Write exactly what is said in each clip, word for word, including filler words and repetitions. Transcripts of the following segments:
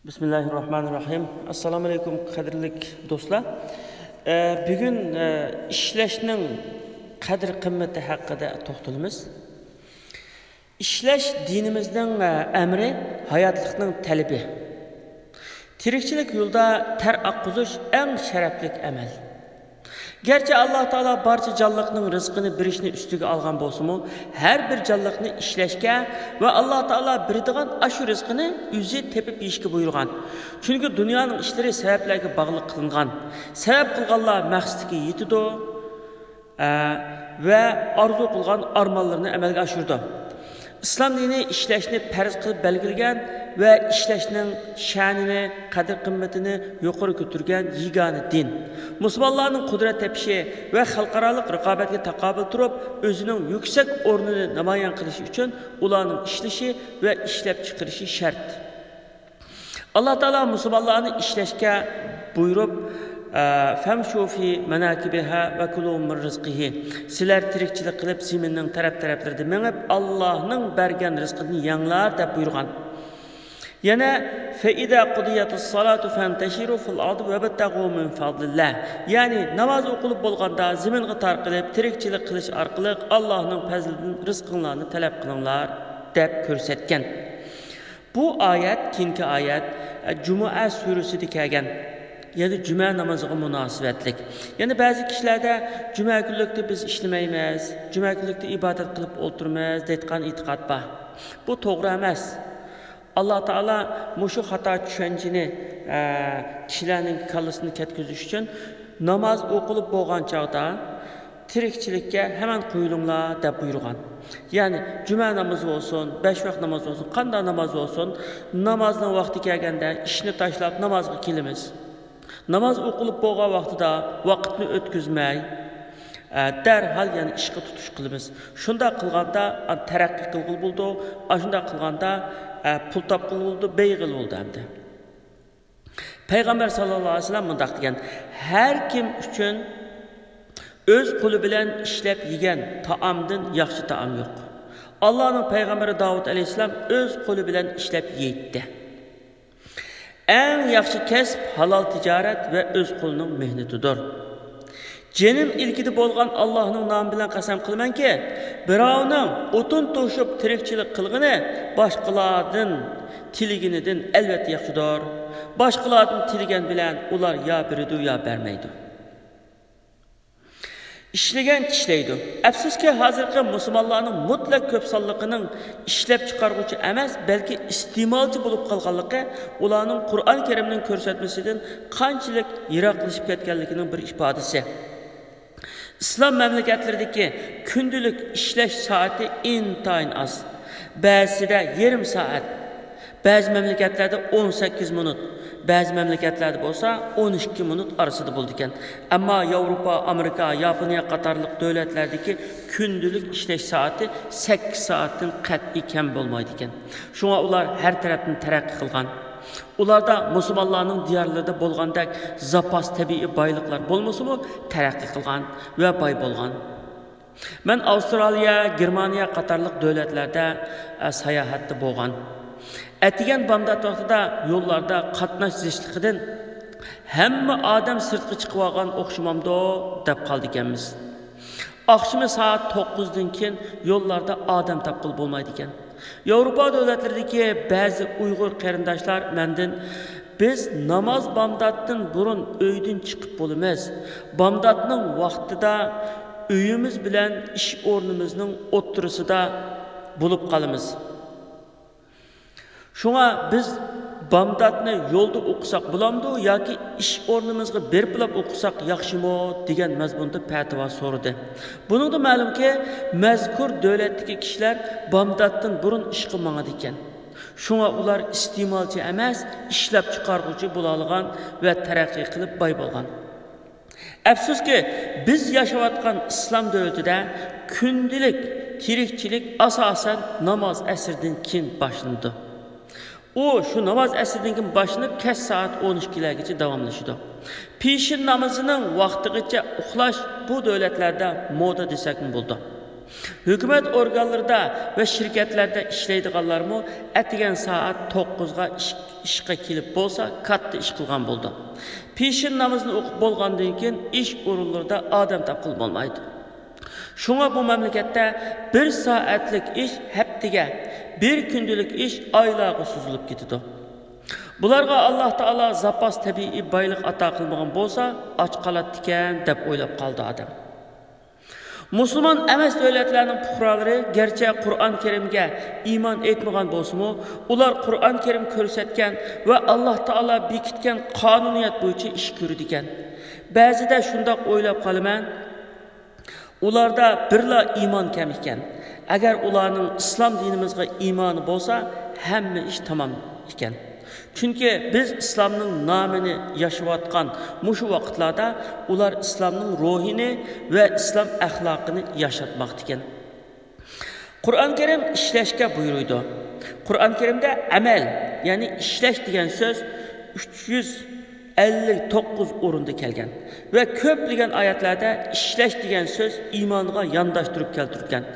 بىسمىللاھىررەھمانىررەھىم. ئەسسالامۇئەلەيكۇم، قەدىرلىك دوستلار. ئە، بۈگۈن، ئە، ئىشلەشنىڭ قەدىر-قىممىتى ھەققىدە توختىلىمىز. ئىشلەش دىنىمىزنىڭ، ئە، ئەمرى، ھاياتلىقنىڭ تەلىپى. تىرىكچىلىك يولىدا تەر ئاققۇزۇش ئەڭ شەرەپلىك ئەمەل. گەرچە ئاللا تائالا بارچە جانلىقنىڭ رىزقىنى بېرىشنى ئۈستىگە ئالغان بولسىمۇ، ھەر بىر جانلىقنى ئىشلەشكە ۋە ئاللا تائالا بېرىدىغان ئاشۇ رىزقىنى ئۆزى تېپىپ يېيىشكە بۇيرۇغان. چۈنكى دۇنيانىڭ ئىشلىرى سەۋەبلەرگە باغلىق قىلىنغان. سەۋەب قىلغانلار مەقسىتىگە يېتىدۇ، ئە، ۋە ئارزۇ قىلغان ئارمانلىرىنى ئەمەلگە ئاشۇرىدۇ. ئىسلام دىنى ئىشلەشنى پەرز قىلىپ بەلگىلىگەن ۋە ئىشلەشنىڭ شەنىنى، قەدىر-قىممىتىنى يۇقىرى كۆتۈرگەن يېگانە دىن. مۇسۇلمانلارنىڭ قۇدرەت تېپىشى ۋە خەلقئارالىق رىقابەتكە تاقابىل تۇرۇپ، ئۆزىنىڭ يۈكسەك ئورنىنى نامايان قىلىشى ئۈچۈن ئۇلارنىڭ ئىشلىشى ۋە ئىشلەپچىقىرىشى شەرت. ئاللا تائالا مۇسۇلمانلارنى ئىشلەشكە بۇيرۇپ، ئە، «فەمشۇ فى مەناكىبىھا ۋە كۇلۇ مىن رىزقىھى»، سىلەر تىرىكچىلىك قىلىپ، زېمىننىڭ تەرەپ-تەرەپلىرىدە مېڭىپ، ئاللانىڭ بەرگەن رىزقىدىن يەڭلار، دەپ بۇيرۇغان. يەنە، «فەئىزا قۇدىيەتۇس سالاتۇ فەنتەشىرۇ فىل ئەردى ۋەبتەغۇ مىن فەزلىللا»، يەنى ناماز ئوقۇلۇپ بولغاندا زېمىنغا تارقىلىپ، تىرىكچىلىك قىلىش ئارقىلىق ئاللانىڭ پەزلىدىن رىزقىڭلارنى تەلەپ قىلىڭلار، دەپ كۆرسەتكەن. بۇ ئايەت، كېيىنكى ئايەت، ئە، جۇمۇئە سۈرىسىدە كەلگەن، يەنى جۈمە نامىزىغا مۇناسىۋەتلىك. يەنە بەزى كىشىلەردە، «جۈمە كۈنلۈكتە بىز ئىشلىمەيمىز، جۈمە كۈنلۈكتە ئىبادەت قىلىپ ئولتۇرىمىز» دەيدىغان ئېتىقاد بار. بۇ توغرا ئەمەس. ئاللا تائالا مۇشۇ خاتا چۈشەنچىنى، ئە، كىشىلەرنىڭ كاللىسىنى كەتكۈزۈش ئۈچۈن، ناماز ئوقۇلۇپ بولغان چاغدا، تىرىكچىلىككە ھەمەن قويۇلۇڭلار، دەپ بۇيرۇغان. يەنى جۈمە نامىزى بولسۇن، بەش ۋاق ناماز بولسۇن، قانداق ناماز بولسۇن، نامازنىڭ ۋاقتى كەلگەندە ئىشنى تاشلاپ نامازغا كېلىمىز. ناماز ئوقۇلۇپ بولغان ۋاقتىدا ۋاقىتنى ئۆتكۈزمەي، ئە، دەرھال يەنە ئىشقا تۇتۇش قىلىمىز. شۇنداق قىلغاندا، ئە، تەرەققىي قىلغىلى بولىدۇ. ئاشۇنداق قىلغاندا، ئە، پۇل تاپقىلى بولىدۇ، بېيىغىلى بولىدۇ ئەمدى. پەيغەمبەر ساللاللاھۇ ئەلەيھى ۋەسەللەم مۇنداق دېگەن، «ھەر كىم ئۈچۈن ئۆز قولى بىلەن ئىشلەپ يېگەن تائامدىن ياخشى تائام يوق.» ئاللانىڭ پەيغەمبىرى داۋۇت ئەلەيھىسسالام ئۆز قولى بىلەن ئىشلەپ يەيتتى. ئەڭ ياخشى كەسىپ ھالال تىجارەت ۋە ئۆز قولىنىڭ مېھنىتىدۇر. جېنىم ئىلكىدە بولغان ئاللاھنىڭ نامى بىلەن قەسەم قىلىمەنكى، بىراۋنىڭ ئوتۇن توشۇپ تىرىكچىلىك قىلغىنى باشقىلاردىن تىلىگىنىدىن ئەلۋەتتە ياخشىدۇر. باشقىلاردىن تىلىگەن بىلەن ئۇلار يا بېرىدۇ، يا بەرمەيدۇ. ئىشلىگەن چىشلەيدۇ. ئەپسۇسكى، ھازىرقى مۇسۇلمانلارنىڭ مۇتلەق كۆپ سانلىقىنىڭ ئىشلەپچىقارغۇچى ئەمەس، بەلكى ئىستېمالچى بولۇپ قالغانلىقى ئۇلارنىڭ قۇرئان كەرىمنىڭ كۆرسەتمىسىدىن قانچىلىك يىراقلىشىپ كەتكەنلىكىنىڭ بىر ئىپادىسى. ئىسلام مەملىكەتلىرىدىكى كۈندىلىك ئىشلەش سائىتى ئىنتايىن ئاز. بەزىسىدە يېرىم سائەت، بەزى مەملىكەتلەردە ئون سەككىز مىنۇت، بەزى مەملىكەتلەردە بولسا ئون ئىككى مىنۇت ئارىسىدا بولىدىكەن. ئەمما ياۋروپا، ئامېرىكا، ياپونىيە قاتارلىق دۆلەتلەردىكى كۈندىلىك ئىشلەش سائىتى سەككىز سائەتتىن قەتئىي كەم بولمايدىكەن. شۇڭا ئۇلار ھەر تەرەپتىن تەرەققىي قىلغان. ئۇلاردا مۇسۇلمانلارنىڭ دىيارلىرىدا بولغاندەك زاپاس تەبىئىي بايلىقلار بولمىسىمۇ، تەرەققىي قىلغان ۋە باي بولغان. مەن ئاۋسترالىيە، گېرمانىيە قاتارلىق دۆلەتلەردە، ئە، ساياھەتتە بولغان. ئەتىگەن بامدات ۋاقتىدا يوللاردا قاتناش زىچلىقىدىن ھەممە ئادەم سىرتقا چىقىۋالغان ئوخشىمامدۇ دەپ قالىدىكەنمىز. ئاخشىمى سائەت توققۇزدىن كېيىن يوللاردا ئادەم تاپقىلى بولمايدىكەن. ياۋروپا دۆلەتلىرىدىكى بەزى ئۇيغۇر قېرىنداشلار مەندىن، «بىز ناماز بامداتتىن بۇرۇن ئۆيدىن چىقىپ بولىمىز. بامداتنىڭ ۋاقتىدا ئۆيىمىز بىلەن ئىش ئورنىمىزنىڭ ئوتتۇرىسىدا بولۇپ قالىمىز. شۇڭا بىز بامداتنى يولدا ئوقۇساق بولامدۇ ياكى ئىش ئورنىمىزغا بېرىپلا ئوقۇساق ياخشىمۇ؟» دېگەن مەزمۇندا پەتىۋا سورىدى. بۇنىڭدا مەلۇمكى، مەزكۇر دۆلەتتىكى كىشىلەر بامداتتىن بۇرۇن ئىشقا ماڭىدىكەن. شۇڭا ئۇلار ئىستېمالچى ئەمەس، ئىشلەپچىقارغۇچى بولالىغان ۋە تەرەققىي قىلىپ باي بولغان. ئەپسۇسكى، بىز ياشاۋاتقان ئىسلام دۆلىتىدە كۈندىلىك تىرىكچىلىك ئاساسەن ناماز ئەسىردىن كېيىن باشلىنىدۇ. ئۇ شۇ ناماز ئەسىردىن كېيىن باشلىنىپ، كەچ سائەت ئون ئىككىلەرگىچە داۋاملىشىدۇ. پېشىن نامىزىنىڭ ۋاقتىغىچە ئۇخلاش بۇ دۆلەتلەردە مودا دېسەكمۇ بولىدۇ. ھۆكۈمەت ئورگانلىرىدا ۋە شىركەتلەردە ئىشلەيدىغانلارمۇ ئەتىگەن سائەت توققۇزغا ئىش، ئىشقا كېلىپ بولسا، كاتتا ئىش قىلغان بولىدۇ. پېشىن نامىزىنى ئوقۇپ بولغاندىن كېيىن، ئىش ئورۇنلىرىدا ئادەم تاپقىلى بولمايدۇ. شۇڭا بۇ مەملىكەتتە بىر سائەتلىك ئىش ھەپتىگە، بىر كۈندىلىك ئىش ئايلارغا سوزۇلۇپ كېتىدۇ. بۇلارغا ئاللاھ تائالا زاپاس تەبىئىي بايلىق ئاتا قىلمىغان بولسا، ئاچ قالاتتىكەن، دەپ ئويلاپ قالىدۇ ئادەم. مۇسۇلمان ئەمەس دۆلەتلەرنىڭ پۇقرالىرى گەرچە قۇرئان كەرىمگە ئىمان ئېيتمىغان بولسىمۇ، ئۇلار قۇرئان كەرىم كۆرسەتكەن ۋە ئاللاھ تائالا بېكىتكەن قانۇنىيەت بويىچە ئىش كۆرىدىكەن. بەزىدە شۇنداق ئويلاپ قالىمەن، ئۇلاردا بىرلا ئىمان كەم ئىكەن. ئەگەر ئۇلارنىڭ ئىسلام دىنىمىزغا ئىمانى بولسا، ھەممە ئىش تامام ئىكەن. چۈنكى بىز ئىسلامنىڭ نامىنى ياشاۋاتقان مۇشۇ ۋاقىتلاردا ئۇلار ئىسلامنىڭ روھىنى ۋە ئىسلام ئەخلاقىنى ياشاتماقتىكەن. قۇرئان كەرىم ئىشلەشكە بۇيرۇيدۇ. قۇرئان كەرىمدە ئەمەل، يەنى ئىشلەش دېگەن سۆز ئۈچ يۈز ئەللىك توققۇز ئورۇندا كەلگەن ۋە كۆپلىگەن ئايەتلەردە ئىشلەش دېگەن سۆز ئىمانغا يانداشتۇرۇپ كەلتۈرۈلگەن.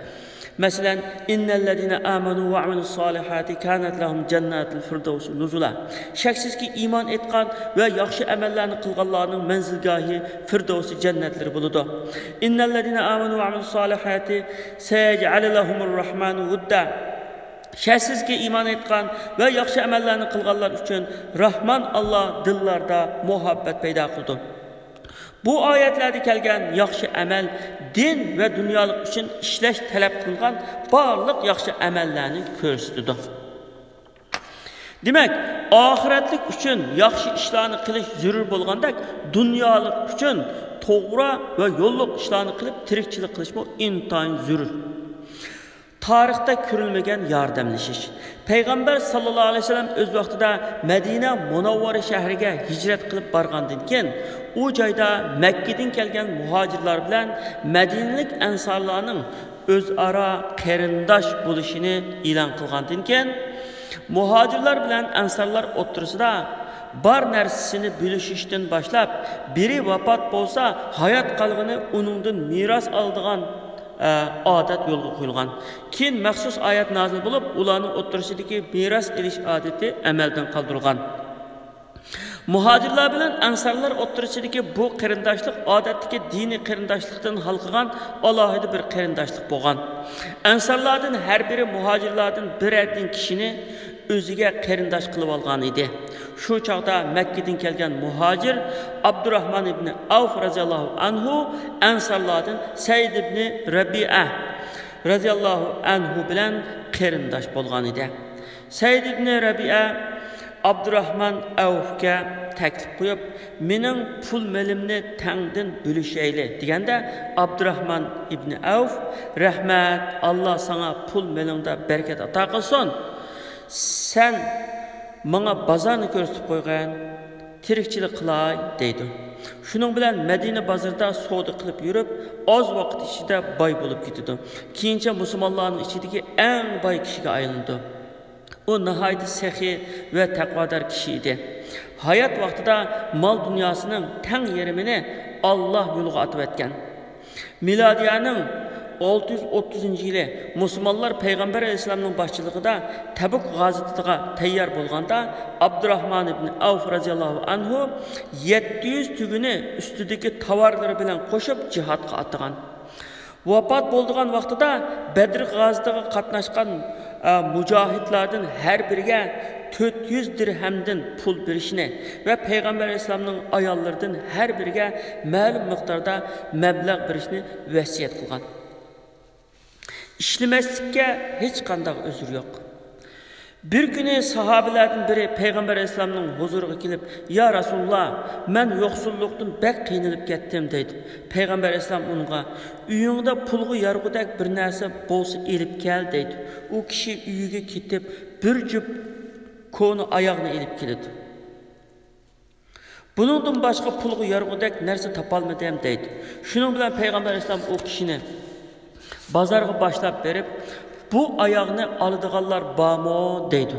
مەسىلەن، إن الذين آمنوا وعملوا الصالحات كانت لهم جنات الفردوس نزلا. شەكسىزكى، ئىمان ئېيتقان ۋە ياخشى ئەمەللەرنى قىلغانلارنىڭ مەنزىلگاھى فىردەۋسى جەننەتلىرى بولىدۇ. إن الذين آمنوا وعملوا الصالحات سيجعل لهم الرحمن ودا. شەكسىزكى، ئىمان ئېيتقان ۋە ياخشى ئەمەللەرنى قىلغانلار ئۈچۈن راھمان ئاللا دىللاردا مۇھەببەت پەيدا قىلىدۇ. بۇ ئايەتلەردە كەلگەن ياخشى ئەمەل دىن ۋە دۇنيالىق ئۈچۈن ئىشلەش تەلەپ قىلىنغان بارلىق ياخشى ئەمەللەرنى كۆرسىتىدۇ. دېمەك، ئاخىرەتلىك ئۈچۈن ياخشى ئىشلارنى قىلىش زۆرۈر بولغاندەك، دۇنيالىق ئۈچۈن توغرا ۋە يوللۇق ئىشلارنى قىلىپ تىرىكچىلىك قىلىشمۇ ئىنتايىن زۆرۈر. تارىختا كۆرۈلمىگەن ياردەملىشىش. پەيغەمبەر ساللاللاھۇ ئەلەيھى ۋەسەللەم ئۆز ۋاقتىدا مەدىنە مۇنەۋۋەرە شەھىرىگە ھىجرەت قىلىپ بارغاندىن كېيىن، ئۇ جايدا مەككىدىن كەلگەن مۇھاجىرلار بىلەن مەدىنىلىك ئەنسارلارنىڭ ئۆزئارا قېرىنداش بولۇشىنى ئېلان قىلغاندىن كېيىن، مۇھاجىرلار بىلەن ئەنسارلار ئوتتۇرىسىدا بار نەرسىسىنى بۆلۈشۈشتىن باشلاپ، بىرى ۋاپات بولسا، ھايات قالغىنى ئۇنىڭدىن مىراس ئالىدىغان، ئە، ئادەت يولغا قويۇلغان. كېيىن مەخسۇس ئايەت نازىل بولۇپ، ئۇلارنىڭ ئوتتۇرىسىدىكى مىراس ئېلىش ئادىتى ئەمەلدىن قالدۇرۇلغان. مۇھاجىرلار بىلەن ئەنسارلار ئوتتۇرىسىدىكى بۇ قېرىنداشلىق ئادەتتىكى دىنىي قېرىنداشلىقتىن ھالقىغان ئالاھىدە بىر قېرىنداشلىق بولغان. ئەنسارلاردىن ھەر بىرى مۇھاجىرلاردىن بىرەردىن كىشىنى ئۆزىگە قېرىنداش قىلىۋالغان ئىدى. شۇ چاغدا مەككىدىن كەلگەن مۇھاجىر ئابدۇراھمان ئىبنى ئەۋف رەزىياللاھۇ ئەنھۇ، ئەنسارلاردىن سەئىد ئىبنى رەبىئە رەزىياللاھۇ ئەنھۇ بىلەن قېرىنداش بولغان ئىدى. سەئىد ئىبنى رەبىئە ئابدۇراھمان ئەۋفكە تەكلىپ قويۇپ، مېنىڭ پۇل مېلىمنى تەڭدىن بۆلۈشەيلى، دېگەندە، ئابدۇراھمان ئىبنى ئەۋف، رەھمەت، ئاللا ساڭا پۇل مېلىڭدا بەرىكەت ئاتا قىلسۇن. سەن ماڭا بازارنى كۆرسىتىپ قويغىن، تىرىكچىلىك قىلاي، دەيدۇ. شۇنىڭ بىلەن مەدىنە بازىرىدا سودا قىلىپ يۈرۈپ، ئاز ۋاقىت ئىچىدە باي بولۇپ كېتىدۇ. كېيىنچە مۇسۇلمانلارنىڭ ئىچىدىكى ئەڭ باي كىشىگە ئايلىنىدۇ. ئۇ ناھايىتى سېخىي ۋە تەقۋادار كىشى ئىدى. ھايات ۋاقتىدا مال دۇنياسىنىڭ تەڭ يېرىمىنى ئاللا يولىغا ئاتىۋەتكەن. مىلادىيەنىڭ ئالتە يۈز ئوتتۇزىنچى يىلى مۇسۇلمانلار پەيغەمبەر ئەلەيھىسسالامنىڭ باشچىلىقىدا تەبۇك غازىتىغا تەييار بولغاندا، ئابدۇراھمان ئىبنى ئەۋف رەزىياللاھۇ ئەنھۇ يەتتە يۈز تۈگىنى ئۈستىدىكى تاۋارلىرى بىلەن قوشۇپ جىھادقا ئاتىغان. ۋاپات بولىدىغان ۋاقتىدا بەدر غازىتىغا قاتناشقان، ئە، مۇجاھىدلاردىن ھەر بىرىگە تۆت يۈز دىرھەمدىن پۇل بېرىشنى ۋە پەيغەمبەر ئەلەيھىسسالامنىڭ ئاياللىرىدىن ھەر بىرىگە مەلۇم مىقداردا مەبلەغ بېرىشنى ۋەسىيەت قىلغان. ئىشلىمەسلىككە ھېچقانداق ئۆزرى يوق. بىر كۈنى ساھابىلەردىن بىرى پەيغەمبەر ئەلەيھىسسالامنىڭ ھۇزۇرىغا كېلىپ، يا رەسۇلۇللا، مەن يوقسۇللۇقتىن بەك قىينىلىپ كەتتىم، دەيدۇ. پەيغەمبەر ئەلەيھىسسالام ئۇنىڭغا، ئۆيۈڭدە پۇلغا يارىغۇدەك بىر نەرسە بولسا ئېلىپ كەل، دەيدۇ. ئۇ كىشى ئۆيىگە كېتىپ، بىر جۈپ كونا ئاياغنى ئېلىپ كېلىدۇ. بۇنىڭدىن باشقا پۇلغا يارىغۇدەك نەرسە تاپالمىدىم، دەيدۇ. شۇنىڭ بىلەن پەيغەمبەر ئەلەيھىسسالام ئۇ كىشىنى بازارغا باشلاپ بېرىپ، بۇ ئاياغنى ئالىدىغانلار بارمۇ؟ دەيدۇ.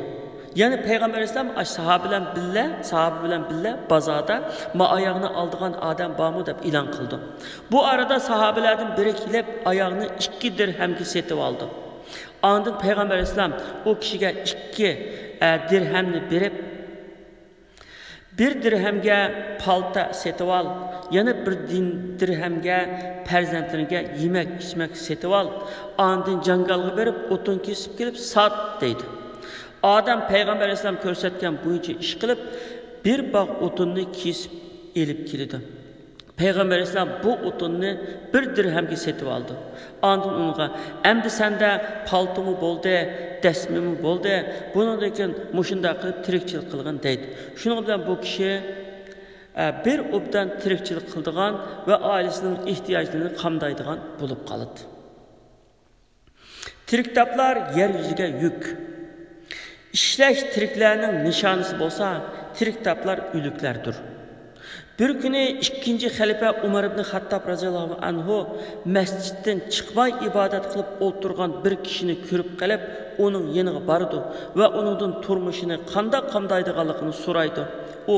يەنە پەيغەمبەر ئەلەيھىسسالام ئاش ساھابە بىلەن بىللە، ساھابە بىلەن بىللە بازاردا، ما ئاياغنى ئالىدىغان ئادەم بارمۇ دەپ ئېلان قىلىدۇ. بۇ ئارىدا ساھابىلەردىن بىرى كېلىپ، ئاياغنى ئىككى دىرھەمگە سېتىۋالىدۇ. ئاندىن پەيغەمبەر ئەلەيھىسسالام ئۇ كىشىگە ئىككى، ئە، دىرھەمنى بېرىپ، بىر دىرھەمگە پالتا سېتىۋال، يەنە بىر دىن-، دىرھەمگە پەرزەنتلىرىڭگە يېمەك-ئىچمەك سېتىۋال، ئاندىن جاڭگالغا بېرىپ ئوتۇن كېسىپ كېلىپ سات، دەيدۇ. ئادەم پەيغەمبەر ئەلەيھىسسالام كۆرسەتكەن بويىچە ئىش قىلىپ، بىر باغ ئوتۇننى كېسىپ ئېلىپ كېلىدۇ. پەيغەمبەر ئەلەيھىسسالام بۇ ئوتۇننى بىر دىرھەمگە سېتىۋالىدۇ. ئاندىن ئۇنىڭغا، ئەمدى سەندە پالتىمۇ بولدى، دەسمىمۇ بولدى، بۇنىڭدىن كېيىن مۇشۇنداق قىلىپ تىرىكچىلىك قىلغىن، دەيدۇ. شۇنىڭ بىلەن بۇ كىشى، ئە، بىر ئوبدان تىرىكچىلىك قىلىدىغان ۋە ئائىلىسىنىڭ ئېھتىياجلىرىنى قامدايدىغان بولۇپ قالىدۇ. تىرىكتاپلار يەر يۈزىگە يۈك. ئىشلەش تىرىكلەرنىڭ نىشانىسى بولسا، تىرىكتاپلار ئۆلۈكلەردۇر. بىر كۈنى ئىككىنچى خەلىپە ئۇمەر ئىبن خەتتاب رەزىياللاھۇ ئەنھۇ مەسچىتتىن چىقماي ئىبادەت قىلىپ ئولتۇرغان بىر كىشىنى كۆرۈپ قېلىپ، ئۇنىڭ يېنىغا بارىدۇ ۋە ئۇنىڭدىن تۇرمۇشىنى قانداق قامدايدىغانلىقىنى سورايدۇ. ئۇ،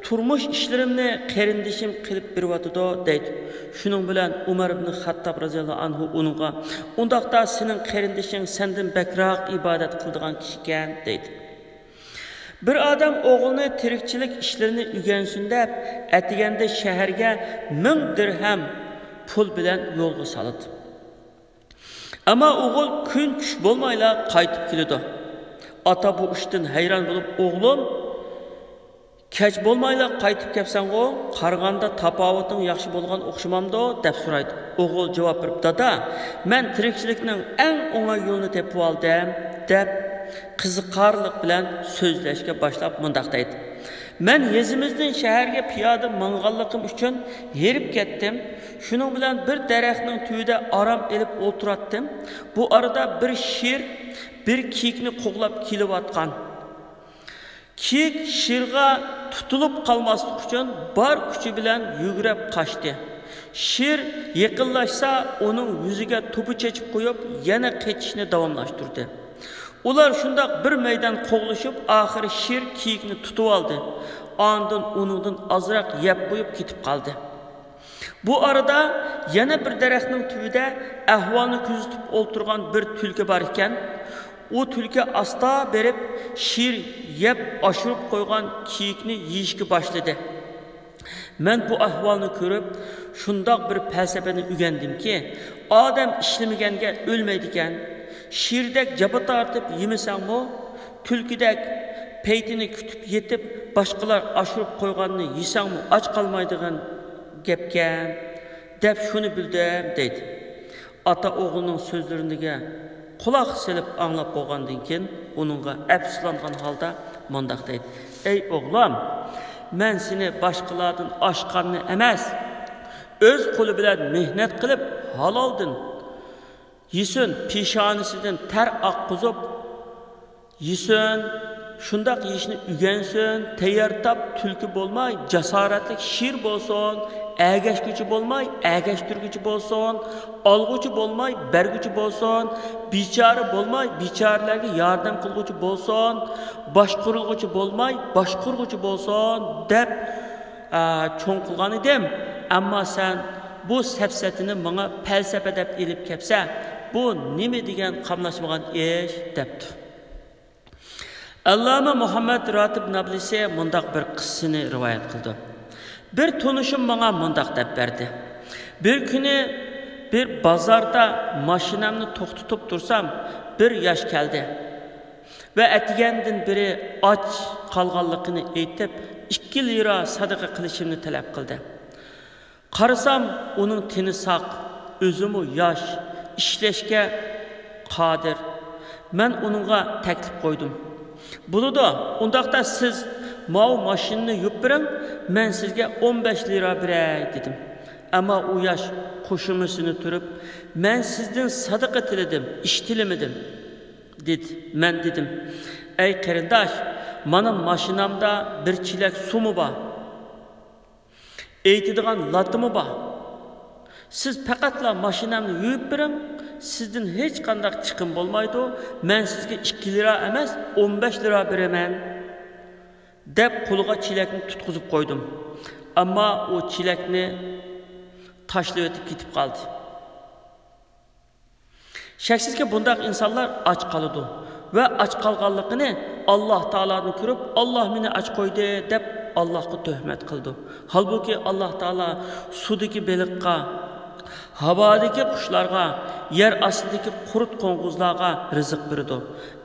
تۇرمۇش ئىشلىرىمنى قېرىندىشىم قىلىپ بېرىۋاتىدۇ، دەيدۇ. شۇنىڭ بىلەن ئۇمەر ئىبن خەتتاب رەزىياللاھۇ ئەنھۇ ئۇنىڭغا، ئۇنداقتا سېنىڭ قېرىندىشىڭ سەندىن بەكرەك ئىبادەت قىلىدىغان كىشىكەن، دەيدۇ. بىر ئادەم ئوغلىنى تىرىكچىلىك ئىشلىرىنى ئۆگەنسۇن دەپ، ئەتىگەندە شەھەرگە مىڭ دىرھەم پۇل بىلەن يولغا سالىدۇ. ئەمما ئوغۇل كۈن چۈش بولمايلا قايتىپ كېلىدۇ. ئاتا بۇ ئىشتىن ھەيران بولۇپ، ئوغلۇم، كەچ بولمايلا قايتىپ كەپسەنغۇ، قارىغاندا تاپاۋىتىڭ ياخشى بولغان ئوخشىمامدۇ؟ دەپ سورايدۇ. ئوغۇل جاۋاب بېرىپ، دادا، مەن تىرىكچىلىكنىڭ ئەڭ ئوڭاي يولىنى تېپىۋالدىم، دەپ قىزىقارلىق بىلەن سۆزلەشكە باشلاپ مۇنداق دەيدۇ. مەن يېزىمىزدىن شەھەرگە پىيادە ماڭغانلىقىم ئۈچۈن ھېرىپ كەتتىم. شۇنىڭ بىلەن بىر دەرەخنىڭ تۈۋىدە ئارام ئېلىپ ئولتۇراتتىم. بۇ ئارىدا بىر شىر بىر كىيىكنى قوغلاپ كېلىۋاتقان. كىيىك شىرغا تۇتۇلۇپ قالماسلىق ئۈچۈن بار كۈچى بىلەن يۈگرەپ قاچتى. شىر يېقىنلاشسا، ئۇنىڭ يۈزىگە توپا چېچىپ قويۇپ، يەنە قېچىشنى داۋاملاشتۇردى. ئۇلار شۇنداق بىر مەيدان قوغلىشىپ، ئاخىرى شىر كىيىكنى تۇتۇۋالدى. ئاندىن ئۇنىڭدىن ئازراق يەپ قويۇپ كېتىپ قالدى. بۇ ئارىدا يەنە بىر دەرەخنىڭ تۈۋىدە ئەھۋالنى كۆزىتىپ ئولتۇرغان بىر تۈلكە بار ئىكەن. ئۇ تۈلكە ئاستا بېرىپ، شىر يەپ ئاشۇرۇپ قويغان كىيىكنى يېيىشكە باشلىدى. مەن بۇ ئەھۋالنى كۆرۈپ، شۇنداق بىر پەلسەپىنى ئۆگەندىمكى، ئادەم ئىشلىمىگەنگە ئۆلمەيدىكەن. شىردەك جاپا تارتىپ يېمىسەڭمۇ، تۈلكىدەك پەيتىنى كۈتۈپ يېتىپ، باشقىلار ئاشۇرۇپ قويغاننى يېسەڭمۇ ئاچ قالمايدىغان گەپكەن، دەپ شۇنى بىلدىم، دەيدۇ. ئاتا ئوغلىنىڭ سۆزلىرىگە قۇلاق سېلىپ ئاڭلاپ بولغاندىن كېيىن، ئۇنىڭغا ئەپسۇسلانغان ھالدا مۇنداق دەيدۇ، ئەي ئوغلۇم، مەن سېنى باشقىلاردىن ئاشقاننى ئەمەس، ئۆز قولى بىلەن مېھنەت قىلىپ ھالالدىن يېسۇن، پېشانىسىدىن تەر ئاققۇزۇپ يېسۇن، شۇنداق يېيىشنى ئۆگەنسۇن، تەييار تاپ تۈلكە بولماي، جاسارەتلىك شىر بولسۇن، ئەگەشكۈچى بولماي، ئەگەشتۈرگۈچى بولسۇن، ئالغۇچى بولماي، بەرگۈچى بولسۇن، بىچارە بولماي، بىچارىلەرگە ياردەم قىلغۇچى بولسۇن، باشقۇرۇلغۇچى بولماي، باشقۇرغۇچى بولسۇن، دەپ، ئە، چوڭ قىلغان ئىدىم. ئەمما سەن بۇ سەپسەتىنى ماڭا پەلسەپە دەپ ئېلىپ كەپسە، بۇ نېمە دېگەن قاملاشمىغان ئىش؟ دەپتۇ. ئەللامە مۇھەممەد راتىب نابلىسى مۇنداق بىر قىسسىنى رىۋايەت قىلىدۇ. بىر تونۇشۇم ماڭا مۇنداق دەپ بەردى. بىر كۈنى بىر بازاردا ماشىنامنى توختىتىپ تۇرسام، بىر ياش كەلدى ۋە ئەتىگەندىن بېرى ئاچ قالغانلىقىنى ئېيتىپ، ئىككى لىرا سادىقە قىلىشىمنى تەلەپ قىلدى. قارىسام، ئۇنىڭ تېنى ساق، ئۆزىمۇ ياش، ئىشلەشكە قادىر. مەن ئۇنىڭغا تەكلىپ قويدۇم. بولىدۇ، ئۇنداقتا سىز ماۋۇ ماشىنىنى يۇيۇپ بېرىڭ، مەن سىزگە ئون بەش لىرا بېرەي، دېدىم. ئەمما ئۇ ياش قوشۇمىسىنى تۈرۈپ، مەن سىزدىن سادىقە تىلىدىم، ئىش تىلىمىدىم، دېدى. مەن دېدىم، ئەي قېرىنداش، مانا ماشىنامدا بىر چېلەك سۇمۇ بار. ئېيتىدىغان لاتىمۇ بار. سىز پەقەتلا ماشىنامنى يۇيۇپ بېرىڭ، سىزدىن ھېچقانداق چىقىم بولمايدۇ، مەن سىزگە ئىككى لىرا ئەمەس، ئون بەش لىرا بېرىمەن، دەپ قولىغا چېلەكنى تۇتقۇزۇپ قويدۇم. ئەمما ئۇ چېلەكنى تاشلىۋېتىپ كېتىپ قالدى. شەكسىزكى، بۇنداق ئىنسانلار ئاچ قالىدۇ ۋە ئاچ قالغانلىقىنى ئاللاھ تائالادىن كۆرۈپ، ئاللاھ مېنى ئاچ قويدى، دەپ ئاللاھقا تۆھمەت قىلىدۇ. ھالبۇكى، ئاللاھ تائالا سۇدىكى بېلىققا، ھاۋادىكى قۇشلارغا، يەر ئاستىدىكى قۇرت قوڭغۇزلارغا رىزىق بېرىدۇ.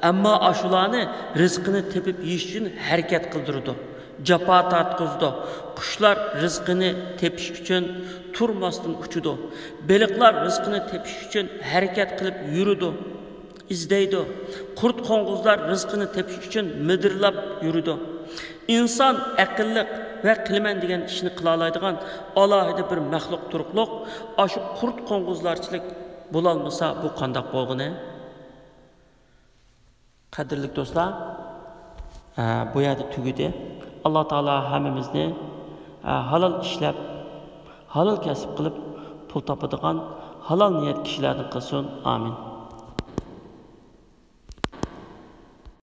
ئەمما ئاشۇلارنى رىزقىنى تېپىپ يېيىش ئۈچۈن ھەرىكەت قىلدۇرىدۇ، جاپا تارتقۇزىدۇ. قۇشلار رىزقىنى تېپىش ئۈچۈن تۇرماستىن ئۇچىدۇ. بېلىقلار رىزقىنى تېپىش ئۈچۈن ھەرىكەت قىلىپ يۈرىدۇ، ئىزدەيدۇ. قۇرت قوڭغۇزلار رىزقىنى تېپىش ئۈچۈن مىدىرلاپ يۈرىدۇ. ئىنسان ئەقىللىق ۋە قىلىمەن دېگەن ئىشنى قىلالايدىغان ئالاھىدە بىر مەخلۇق تۇرۇقلۇق، ئاشۇ قۇرت قوڭغۇزلارچىلىك بولالمىسا، بۇ قانداق بولغىنى؟ قەدىرلىك دوستلار، ئە، بۇ يەردە تۈگىدى. ئاللاھ تائالا ھەممىمىزنى، ئە، ھالال ئىشلەپ، ھالال كەسىپ قىلىپ پۇل تاپىدىغان ھالال نىيەت كىشىلەردىن قىلسۇن. ئامىن.